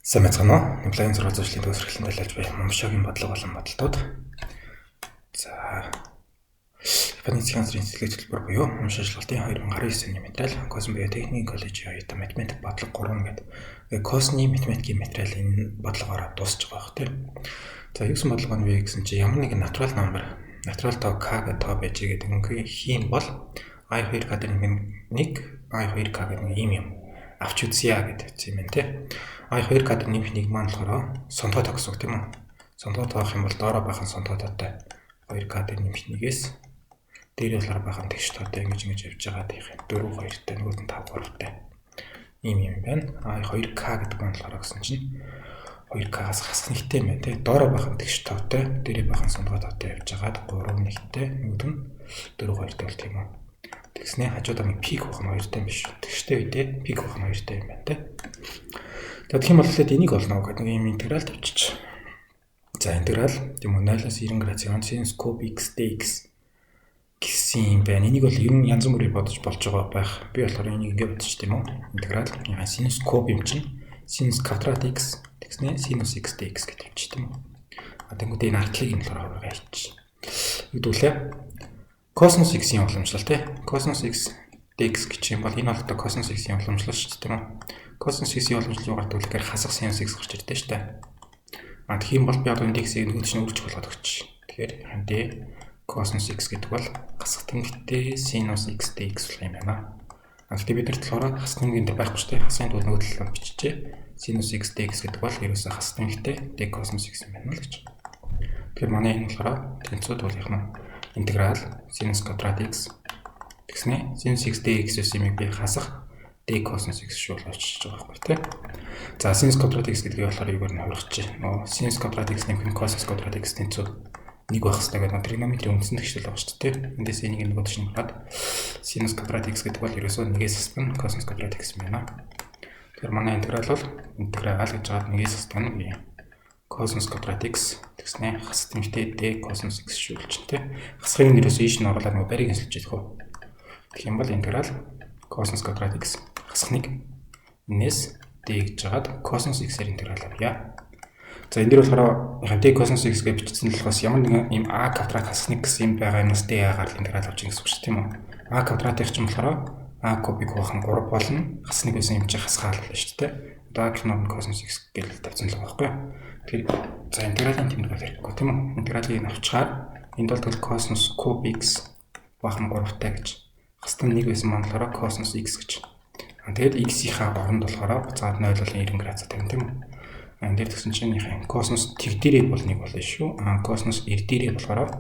Сайн байцгаана уу? Нимлагийн сургаал зуршлын төгсгөлийн талаарч буй Момшогийн бодлого болон бодолтууд. За, Японы засгийн газрын сэтгэлгээ төлбөр буюу Момш ажиллалтын 2019 оны материал Космо Биотехникийн коллежийн оюутан математик бодлого 3 гэдэг Косны математикийн материал энэ бодлогоороо дуусч байгаа бох тийм. За, юу гэсэн бодлого нь вэ гэсэн чинь ямар нэгэн natural number, natural тоо k гэдэг тоо байж гэдэг өнгө хийн бол i2k дээр нэг 1 i2k гэдэг нэг ийм юм авч үзье гэдэг юм байна тий. I2K дээр нэмэх нэг маань болохоор сондгой тоо гэсэн үг тийм үү? Сондгой тоох юм бол доороо байх нь сондгой тоотой 2K дээр нэмэх нэгээс дээр болохоор байх нь тэгш тоотой ингэж ингэж явж байгаа тийм 4 2-тай нөгөөд нь 5 3-тай ийм юм байна. I2K гэдэг маань болохоор гэсэн чинь 2K-аас хасах нэгтэй юм байна тий. Доороо байх нь тэгш тоотой, дээрээ байх нь сондгой тоотой явж байгаад 3 нэгтэй нөгөөд нь 4 2-тай бол тийм үү. Тэгснээ хажуудаа нэг пик байх нь 2-тай юм биш. Тэгштэй үедээ пик байх нь 2-тай юм байна тий. За, тэгэх юм бол эхлээд энийг олно гэдэг нэг юм интеграл тавьчих. За, интеграл тийм үү 0-аас 90 градус синус куб x dx гэсэн юм байна. Энийг бол ер нь янз бүрээр бодож болж байгаа байх. Би болохоор энийг ингэ бодчих тийм үү. Интеграл синус куб юм чинь синус квадрат x тэгснэ синус x dx гэж тавьчих тийм үү. А тэнгуүдээ энэ артлыг нь болохоор хуваарь хийчих. Хэдүүлээ. Косинус x-ийн уламжлал тий. Косинус x dx гэх юм бол энэ бол одоо косинус x-ийн уламжлал шүү дээ тийм үү. Косинус x-ийн уламжлал юу гардаг вэ гэхээр хасах синус x гарч ирдэ шүү дээ. А тэгэх юм бол би одоо энэ x-ийг нөгөө чинь үржих болгоод өгч. Тэгэхээр d косинус x гэдэг бол хасах тэмдэгтээ синус x dx болох юм байна. А гэхдээ бид нар болохоор хасах тэмдэгэн дээр байхгүй шүү дээ. Хасын тул нөгөө талаар биччихээ. Синус x dx гэдэг бол ерөөсөө хасах тэмдэгтээ d косинус x юм байна л гэж. Тэгэхээр манай энэ болохоор тэнцүү туулих нь интеграл синус квадрат x тэгснэ синус x dx-ээс юмыг би хасах d косинус x шүү болчихж байгаа байхгүй тий. За, синус квадрат x гэдгийг болохоор юугаар нь хувиргачих. Нөгөө синус квадрат x нэмэх нь косинус квадрат x тэнцүү 1 байх хэрэгтэй гэдэг тригонометрийн үндсэн тэгшил байгаа шүү дээ. Эндээс энийг нөгөө чинь хараад синус квадрат x гэдэг бол ерөөсөө нэгээс хасдаг нь косинус квадрат x юм байна. Тэгэхээр манай интеграл бол интеграл гэж байгаа нэгээс хасдаг нь косинус квадрат x тэгснэ хас тэмдэгтэй d косинус x шүү л чинь тий. Хасхыг нь ерөөсөө ийш нь оруулаад нөгөө барийг инсэлж идэх үү. Тэгэх юм бол интеграл косинус квадрат x хасах 1 энэс d гэж жагаад косинус x-ээр интеграл авъя. За, энэ дээр болохоор яг d косинус x гэж бичсэн л болохоос ямар нэгэн ийм a квадрат хасах 1 гэсэн юм байгаа юмнаас d a-гаар интеграл авч гэсэн үг шүү тийм үү. A квадратыг чинь болохоор a кубик хуваах нь 3 болно. Хас 1 байсан юм чи хасхаа л шүү дээ. Одоо a гэх нь косинус x гэж тавьсан л байгаа байхгүй юу. Тэгэхээр за интегралийн тэмдэг бол хэрэггүй тийм үү. Интегралыг авчгаар энд бол тэгэл косинус куб x хуваах нь 3-тай гэж. Хасдаг 1 байсан маань болохоор косинус x гэж. Тэгээд x-ийнхаа оронд болохоор буцаад 0 болон 90 градус тавина тийм үү. Энэ дээр тэгсэн чинь косинус тэг дээрээ бол 1 болно шүү. А косинус 90 дээрээ болохоор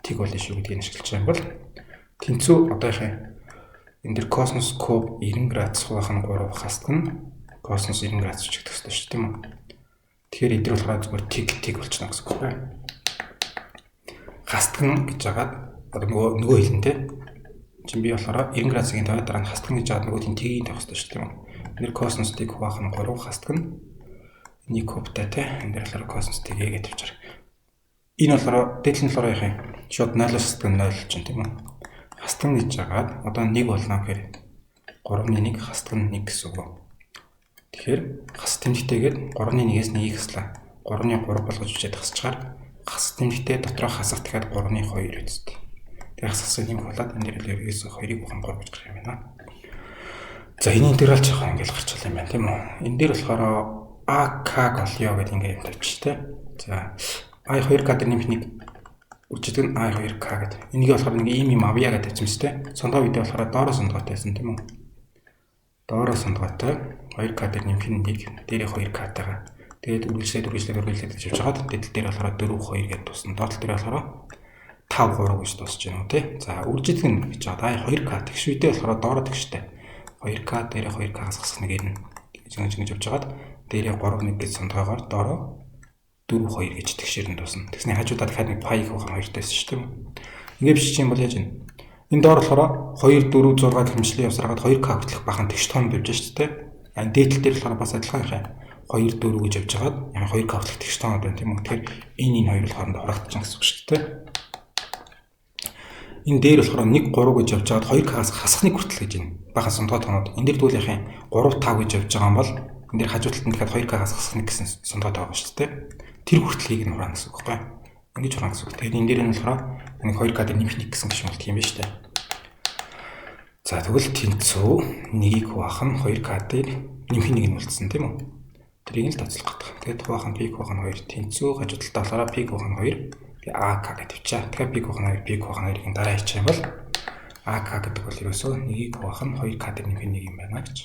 тэг болно шүү гэдгийг ашиглаж байгаа юм бол тэнцүү одоо яхаа энэ дэр косинус куб 90 градус хуваах нь 3 хасдаг нь косинус 90 градус ч гэдэг хэрэгтэй шүү тийм үү. Тэгэхээр эдгээр болохоор зүгээр тэг тэг болчихно гэсэн үг байна. Хасдаг нь гэж жагаад одоо нөгөө хэлэн тийм чинь би болохоор 90 градусыг тавиад дараа нь хасдаг гэж жаад нөгөө тийм тэгийг тавих хэрэгтэй шүү дээ тийм үү. Энэ косинус тэг хуваах нь 3 хасдаг нь 1 кубтай тий. Энэ дээр болохоор косинус тэг гэж тавьчихар. Энэ болохоор дээдл нь болохоор яах юм? Шууд 0-оос хасдаг нь 0 чинь тийм үү. Хасдаг гэж жагаад одоо 1 болно гэхээр 3-ны 1 хасдаг нь 1 гэсэн үг. Тэгэхээр хас тэмдэгтэйгээд 3-ны 1-ээс 1-ийг хаслаа. 3-ны 3 болгож бичээд хасчаар хас тэмдэгтэй дотроо хасах дахиад 3-ны 2 үсттэй. Тэгээ хасгасан нэмэх болоод энэ дээр л ерөөсөө 2-ыг ухаан 3 гэж гарах юм байна. За, энэ интеграл жаахан ингээл гарч байгаа юм байна тийм үү. Энэ дээр болохоор AK-г олё гэдэг ингээ юм тавьчих тээ. За, I2K дээр нэмэх нэг үржидэг нь I2K гэдэг. Энийг болохоор нэг ийм юм авъя гэдэг тавьчихсан мэт тээ. Сондгой үедээ болохоор доороо сондгойтой байсан тийм үү. Доороо сондгойтой 2K дээр нэмэх нь 1, дээрээ 2K-тайгаа. Тэгээд үргэлжлээд үргэлжлээд үргэлжлээд гэж явж байгаад дээдл дээр болохоор 4 2 гэдээ дуусна. Доотлол дээр болохоор 5 3 гэж дуусч байна уу тий. За, үржидэг нь гэж байгаа. 2K тэгш үедээ болохоор доороо тэгштэй. 2K дээрээ 2K-аас хасах нэг ирнэ. Гэж ингэж ингэж явж байгаад дээрээ 3 1 гэж сондгоогоор доороо 4 2 гэж тэгшэрэн дуусна. Тэгсний хажуудаа дахиад нэг пи хуваах нь 2-тай байсан шүү дээ. Ингэ биччих юм бол яаж вэ? Энэ доор болохоор 2 4 6 гэх мэтчлэн явсараад 2K хөтлөх бахан тэгш тоон бивж шүү дээ. А дээдл дээр болохоор бас адилхан юм. 2 4 гэж явж байгаад 2K хөтлөх тэгш тоон байна тийм үү. Тэгэхээр энэ хоёр бол хоорондоо хураагдчихсан гэсэн үг шүү дээ. Энэ дээр болохоор 1 3 гэж явж байгаад 2K-аас хасах 1 хүртэл гэж байна. Бахан сондгой тоонууд. Энэ дээр тэгвэл яхаа 3 5 гэж явж байгаа юм бол Энэ дээр хажуу талд нь дахиад 2К-гаас хасах 1 гэсэн сундгаад байгаа шүү дээ. Тэр хүртлийг нь хураана гэсэн үг байхгүй юу? Ингэж хураана гэсэн үг. Тэгэхээр энэ дээр нь болохоор нэг 2К дээр нэмэх 1 гэсэн гишүүн болт юм байна шүү дээ. За тэгвэл тэнцүү 1-ийг хуваах нь 2К дээр нэмэх 1 нь болцсон тийм үү? Тэрийг л тооцоолох гэдэг. Тэгээд хуваах нь P хуваах нь 2 тэнцүү хажуу талдаа болохоор P хуваах нь 2 тэгээ АК гэж тавьчаа. Тэгэхээр P хуваах нь 2 P хуваах нь 2-ыг дараа хийчих юм бол АК гэдэг бол ерөөсөө 1-ийг хуваах нь 2К дээр нэмэх 1 юм байна гэж.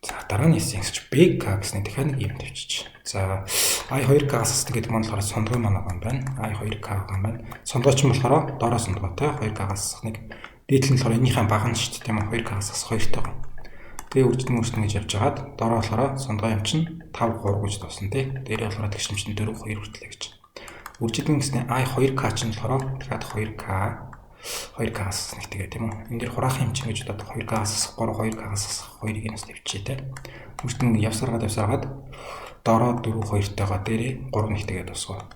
За дараа нь эсийн гэж БК гэсний дахиад нэг юм тавьчих. За I2К-аас асдаг гэдэг маань болохоор сондгой маань байгаа юм байна. I2К байгаа юм байна. Сондгой ч юм болохоор доороо сондгойтой 2К-гаас асах нэг. Дээдл нь болохоор энийхээ бага нь шүү дээ, тийм үү? 2К-гаас асах 2-тойгоо. Тэгээ үржигдэн гэж явж хагаад доороо болохоор сондгой юм чинь 5 3 гэж дуусна тий. Дээрээ болохоор тэгш юм чинь 4 2 хүртлээ гэж. Үржигдэн гэсний I2К чинь болохоор дахиад 2К 2К-аас нэг тэгээ тийм үү. Энэ дэр хураах юм чинь гэж бодоод 2К-аас 3 2К-аас 2-ыг нь бас тавьчихъя тий. Үржигдэн явсаргаад доороо 4 2-тойгоо дээрээ 3 нэгтэйгээ дуусгаа.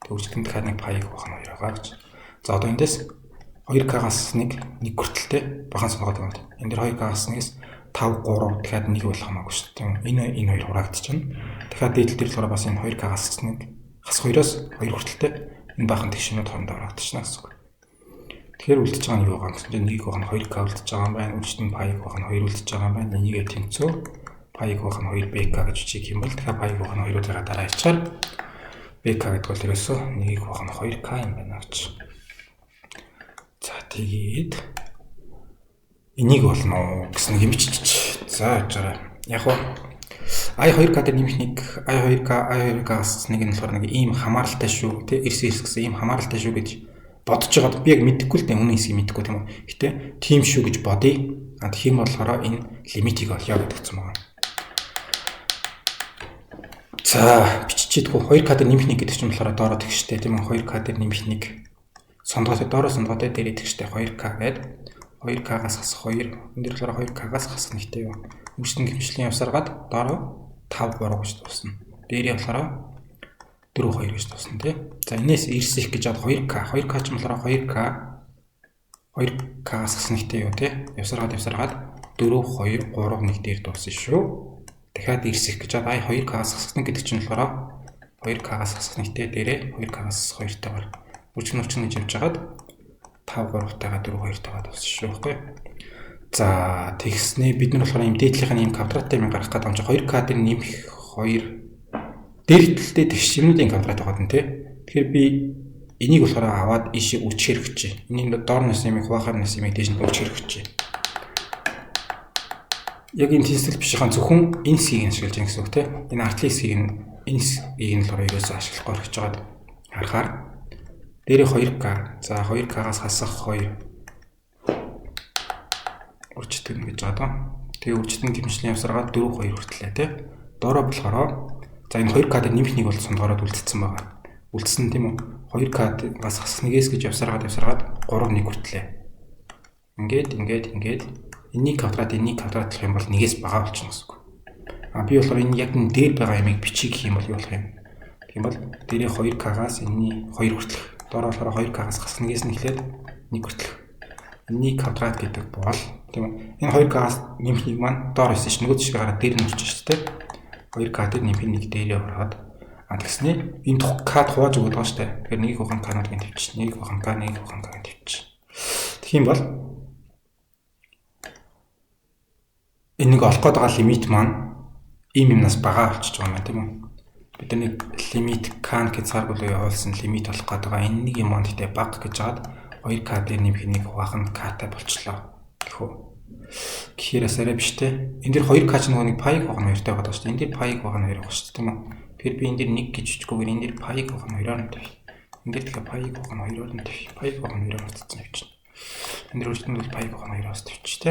Тэг үржигдэн дахиад нэг пай-г хуваах нь 2 байгаа гэж. За одоо эндээс 2К-гаас 1 1 хүртэлтэй бахан сонгоод байгаа. Энэ дэр 2К-гаас 1-ээс 5 3 дахиад 1 болох хамаагүй шүү дээ. Энэ хоёр хураагдчихна. Дахиад дээдл дээр болохоор бас энэ 2К-гаас 1 хас 2-оос 2 хүртэлтэй энэ бахан тэгшнүүд хоорондоо хураагдчихна гэсэн үг. Тэгэхээр үлдэж байгаа нь юу байгаа гэсэн чинь 1-ийг хуваах нь 2К үлдэж байгаа юм байна. Үржигдэн пай-г хуваах нь 2 үлдэж байгаа юм байна. Энийгээ тэнцүү пай-г хуваах нь 2 БК гэж бичих юм бол дахиад пай-г хуваах нь 2-уудыгаа дараа хийчихээр БК гэдэг бол ерөөсөө 1-ийг хуваах нь 2К юм байна гэж. За тэгээд энийг болно гэсэн нэг юм биччих. За явж байгаа. Яг уу I2К дээр нэмэх 1 I2К I2К-аас нэг нь болохоор нэг ийм хамааралтай шүү тий эрс гэсэн ийм хамааралтай шүү гэж бодож байгаад би яг мэдэхгүй л дээ үнэн хэсгийг мэдэхгүй тийм үү. Гэтэ тийм шүү гэж бодъё. А тэгэх юм болохоор энэ лимитийг олё гэдэгцэн байгаа. За биччихэдгүй 2К дээр нэмэх 1 гэдэг чинь болохоор доороо тэгштэй тийм үү. 2К дээр нэмэх 1 сондгоотой доороо сондгоотой дээрээ тэгштэй 2К гээд 2К-гаас хасах 2 энэ дээр болохоор 2К-гаас хасах 1-тэй юу. Үржигдэн гэмшлийн явсаргаад доороо 5 3 гэж дуусна. Дээрээ болохоор 4 2 гэж дуусна тий. За энэс эрс их гэж ад 2К 2К ч юм болохоор 2К 2К-гаас хасах 1-тэй юу тий. Явсаргаад 4 2 3 1 дээр дуусна шүү. Дахиад эрс их гэж ад I2К-гаас хасах 1 гэдэг чинь болохоор 2К-гаас хасах 1-тэй дээрээ 2К-гаас 2-тойгоор үржигдэн гэж явж хагаад 5 3-тайгаа 4 2-тайгаа дуусна шүү байхгүй. За тэгснээ бид нар болохоор ийм дээдлийнх нь ийм квадраттай юм гаргах гэдэг юм чи 2К дээр нэмэх 2 дээр талдээ тэгш юмнуудын квадрат байгаа юм тий. Тэгэхээр би энийг болохоор аваад ийшээ үржихээр өгчээ. Энийг доор нас юмыг хуваахаар нас юмыг дээш нь үржихээр өгчээ. Яг энэ тэнцэл бишийн зөвхөн энэ хэсгийг нь ашиглаж байгаа гэсэн үг тий. Энэ артлын хэсгийг нь энэ хэсгийг нь болохоор ерөөсөө ашиглахгүй орхиж байгаад харахаар дээрээ 2К. За 2К-гаас хасах 2 үржигдэн гэж байгаа даа. Тэгээ үржигдэн гэмшлийн явсаргаад 4 2 хүртлээ тий. Доороо болохоор за энэ 2К дээр нэмэх 1 бол сондгоороод үлдсэн байгаа. Үлдсэн тийм үү? 2К-гаас хасах 1-ээс гэж явсаргаад 3 1 хүртлээ. Ингээд энэний квадрат энэний квадратлах юм бол 1-ээс бага болчихно гэсэн үг. А би болохоор энэ яг энэ дээр байгаа юмыг бичих гэх юм бол юу болох юм? Тэгэх юм бол дээрээ 2К-гаас энэний 2 хүртлэх. Доор болохоор 2К-гаас хасах 1-ээс нь эхлээд 1 хүртлэх. Энэний квадрат гэдэг бол тийм үү? Энэ 2К-гаас нэмэх 1 маань доор байсан ш. Нөгөө тийш гараад дээр нь орчих шүү дээ. 2К дээр нэмэх 1 дээрээ ороод а тэгснээ энэ К-д хувааж өгöd байгаа шүү дээ. Тэгэхээр 1-ийг хуваах нь К-нуудыг тавьчих. 1-ийг хуваах нь К, 1-ийг хуваах нь К-г тавьчих. Тэгэх юм бол энэ нэг олох гээд байгаа лимит маань ийм юмнаас бага болчихж байгаа юм байна тийм үү? Бид нэг лимит К хязгааргүй явуулсан лимит олох гээд байгаа энэ нэг юм маань гэтээ бага гэж хагаад 2К дээр нэмэх 1 хуваах нь К-тай болчлоо гэх үү. Гэхээр бас арай биш те. Энэ дэр 2К ч нөгөө нэг пай-г хуваах нь 2-тай байгаа шүү дээ. Энэ дэр пай-г хуваах нь 2 байгаа шүү дээ тийм үү? Тэгэхээр би энэ дэр 1 гэж бичихгүйгээр энэ дэр пай-г хуваах нь 2-оор нь тавь. Энэ дэр тэгэхээр пай-г хуваах нь 2-оор нь тавь. Пай-г хуваах нь 2-оор татсан явчихна. Энэ дэр үржигдэн бол пай-г хуваах нь 2-оос тавьчих те.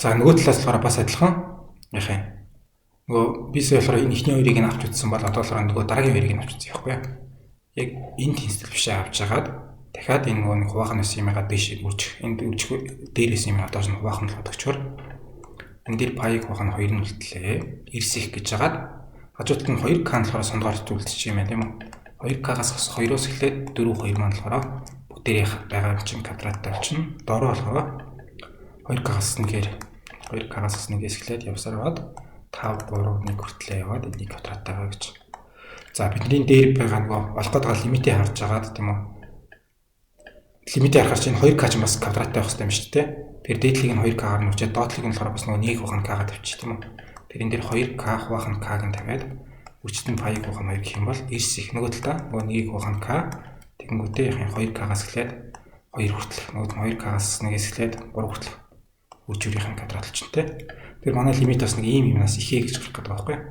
За нөгөө талаас болохоор бас адилхан яах юм? Нөгөө бисээ болохоор энэ эхний хоёрыг нь авч үзсэн бол одоо болохоор нөгөө дараагийн хоёрыг нь авч үзэх байхгүй юу? Яг энэ тэнцэл бишээ авч хагаад дахиад энэ нөгөө нэг хуваах нь юмгаа дээш үржих. Энд үржих дээрээс юм доош нь хуваах нь болгочвор энэ дээр пай-г хуваах нь 2 нь үлдлээ. Эрс их гэж хагаад хажуу талд нь 2К нь болохоор сондгоор үлдчих юм байна тийм үү? 2К-гаас 2-оос эхлээд 4 2 маань болохоор бүгдээрээ байгаа юм чинь квадраттай болчихно. Доороо болохоор 2К-гаас 1-ээр 2К-гаас 1-ээс эхлээд явсаар аваад 5 3 1 хүртлээ яваад 1 квадраттай байгаа гэж. За, бидний дээр байгаа нөгөө олох гээд байгаа лимитийг харж агаад, тийм үү? Лимитийг харахаар чинь 2К чинь бас квадраттай байх хэрэгтэй юм шүү дээ. Тэр дээдлийг нь 2К-гаар нүчээд, доотлыг нь болохоор бас нөгөө 1 хуваах нь К-гаар тавьчих, тийм үү? Тэр энэ дээр 2К хуваах нь К-г нь тавиад үржит нь пи-г хуваах нь 2 гэх юм бол эрс их нөгөө талдаа нөгөө 1-ийг хуваах нь К, тэгэнгүүтээ яхин 2К-гаас эхлээд 2 хүртэлх, нөгөө нь 2К-гаас 1-ээс эхлээд 3 хүртэлх үржүүрийнх нь квадрат болчихно, те. Тэр манай лимит бас нэг ийм юмнаас ихээ гэж гарах гэдэг байгаа байхгүй юу?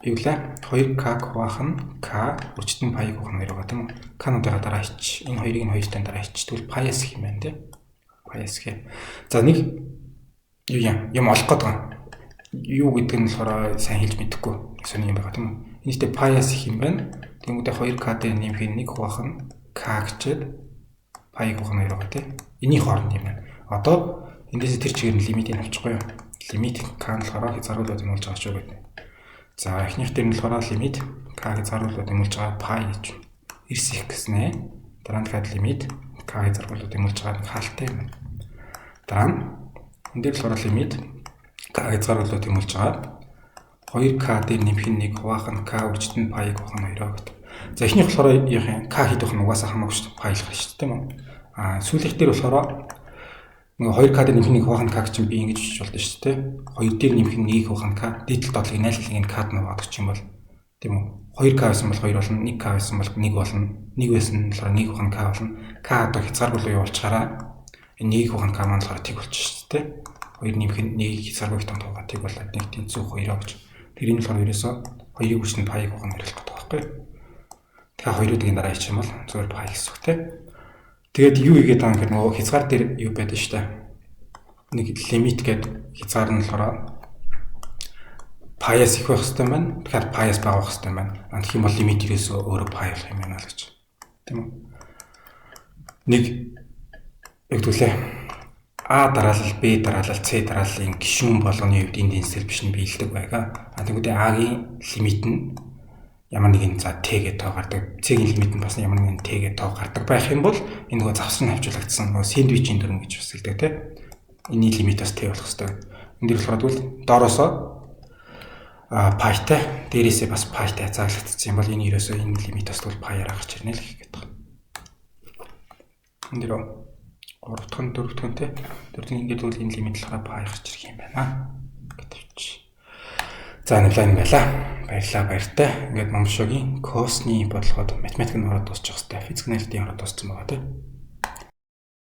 Юу лээ? 2К хуваах нь К үржит нь пи-г хуваах нь 2 байгаа, тийм үү? К-нуудыгаа дараа хич. Энэ хоёрыг нь хоёртой дараа хич. Тэгвэл пи-аас их юм байна, те. Пи-аас их. За, нэг юу юм олох гээд байгаа. Юу гэдэг нь болохоор сайн хэлж мэдэхгүй. Сони юм байгаа, тийм үү? Энэтэй пи-аас их юм байна. Тэнгүүдээ 2К дээр нэмэх нь 1 хуваах нь К гэчээд пи-г хуваах нь 2 байгаа, тийм. Эний хооронд юм байна. Одоо эндээс тэр чигээр нь лимитийг авчихгүй юу? Лимит К нь болохоор хязгааргуулаад тэмүүлж байгаа шүү гэдэг. За, эхнийх дээр нь болохоор лимит К хязгааргуулаад тэмүүлж байгаа пи гэж. Эрс их гэснэ. Дараа нь дахиад лимит К хязгааргуулаад тэмүүлж байгаа нэг хаалттай юм байна. Дараа нь энэ дээр болохоор лимит К хязгааргуулаад тэмүүлж байгаа 2К дээр нэмэх нь 1 хуваах нь К үржит нь пи-г хуваах нь 2 гэдэг. За, эхнийх болохоор яг К хэд байх нь угаасаа хамаагүй шүү дээ. Пи л гарна шүү дээ, тийм үү? А сүүлийнх дээр болохоор нөгөө 2К дээр нэмэх нь 1 хуваах нь К чинь би ингэж бичиж болдоо шүү дээ. 2 дээр нэмэх нь 1 хуваах нь К. Дээдл доотлыг найллыг нь К-д нуваадаг юм бол, тийм үү? 2К байсан бол 2 болно, 1К байсан бол 1 болно, 1 байсан нь болохоор 1 хуваах нь К болно. К одоо хязгааргүй руу явуулчихаараа энэ 1 хуваах нь К маань болохоор тэг болчих шүү дээ. 2 нэмэх нь 1 хязгааргүй их томд хуваа тэг болоод 1 тэнцүү 2 гэж. Тэр энэ болохоор ерөөсөө 2-ыг үржин пи-г хуваах нь 2 болох гэдэг байхгүй юу? Тэгэхээр хоёруудын дараа хийчих юм бол зүгээр пи гэсэн үг, те. Тэгээд юу хийгээд байгаа юм гэхээр нөгөө хязгаар дээр юу байдаг шүү дээ. Нэг лимит гэдэг хязгаар нь болохоор пи-аас их байх хэрэгтэй байна. Тэгэхээр пи-аас бага байх хэрэгтэй байна. А тэгэх юм бол лимит ерөөсөө өөрөө пи болох юм байна л гэж. Тийм үү? Нэг яг түлээ. А дараалал, Б дараалал, С дарааллын гишүүн болгоны хувьд энэ тэнцэл биш нь биелдэг байгаа. А тэгвэл А-гийн лимит нь ямар нэгэн за Т гэдэг тоо гардаг. С-ийн лимит нь бас ямар нэгэн Т гэдэг тоо гардаг байх юм бол энэ нөгөө завсар нь хавчуулагдсан нөгөө сэндвичийн дүрэм гэж бас хэлдэг, тийм. Энийн лимит бас Т болох хэрэгтэй. Энэ дээр болохоор тэгвэл доороосоо пи-тай, дээрээсээ бас пи-тай заалгагдсан юм бол энэ ерөөсөө энэ лимит бас тэгвэл пи-аараа гарч ирнэ л гэх гээд байна. Энэ дээр 3 дахь нь, 4 дахь нь, те. 4 дахь нь ингээд тэгвэл энэ лимит болохоор пи гарч ирэх юм байна гэдэг чи. За, нэг юм байла. Баярлалаа, баяртай. Ингээд Момшогийн косны бодлогод математик нь ороод дуусчих хэвээр. Физик нээлтийн ороод дууссан байгаа, тийм.